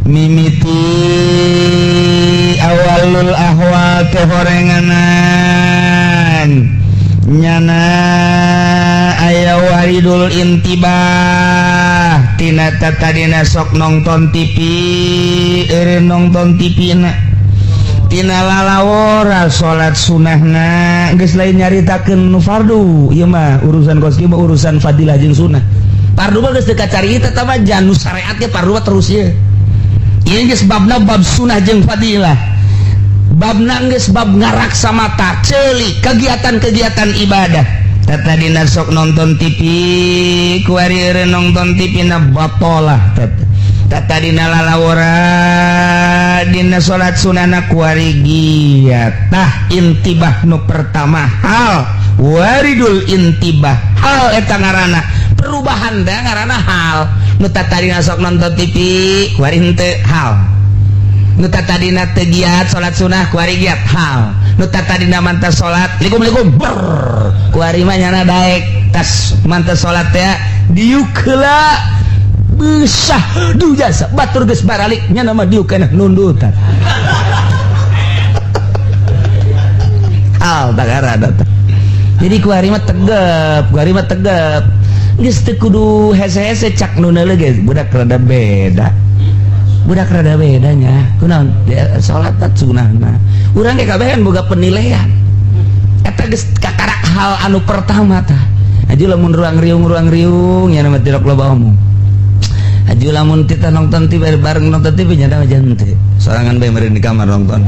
Mimiti awalul ahwal teh horenganan nyana aya waridul intibah tina tadina sok nonton TV, eureun nonton TV na tina lalawora salat sunahna geus lain nyaritakeun nu fardu. Ieu mah urusan kos kieu mah urusan fadilah jeung sunah. Fardu mah geus teu kacarita tah mah, janu syariat ge fardu mah terus ieu. Ieu geus babna bab sunah jeung fadilah, babna geus bab ngaraksa mata ceuli kegiatan-kegiatan ibadah. Tadina sok nonton TV, kuari eureun nonton TV na batolah. Tadina lalawora dina salat sunahna, kuari giat. Tah, intibah nu pertama hal waridul intibah, hal eta ngaranna perubahan da ngaranna hal. Nu tadina sok nonton TV, kuari henteu, hal. Nu tadina teu giat salat sunah, kuari giat, hal. Nu tadina mantas salat likum likum ber, kuari mah nyana daek tas mantas salat teh diuk heula besah du jasa batur geus baralik, nyana mah diuk keneh nundutan, hal tak ada. Jadi kuari mah tegep, kuari mah tegep, geus teu kudu hese-hese. Cak nu neuleuh geus budak rada beda, budak rada bedanya kunaon dia salat sunahna. Urang ge kabehan boga penilaian eta geus kakarak hal anu pertama. Tah, aju lamun ruang riung, ruang riung nya mah tidak loba omong. Aju lamun kita nonton TV bareng, nonton TV nya mah jangan teu sorangan bae meureun di kamar nonton.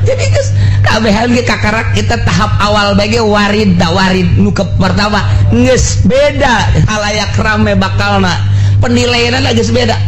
Jadi geus kabehan ge kakarak kita tahap awal bage warid da warid nu ke pertama geus beda, halayak rame bakalna penilaian geus beda.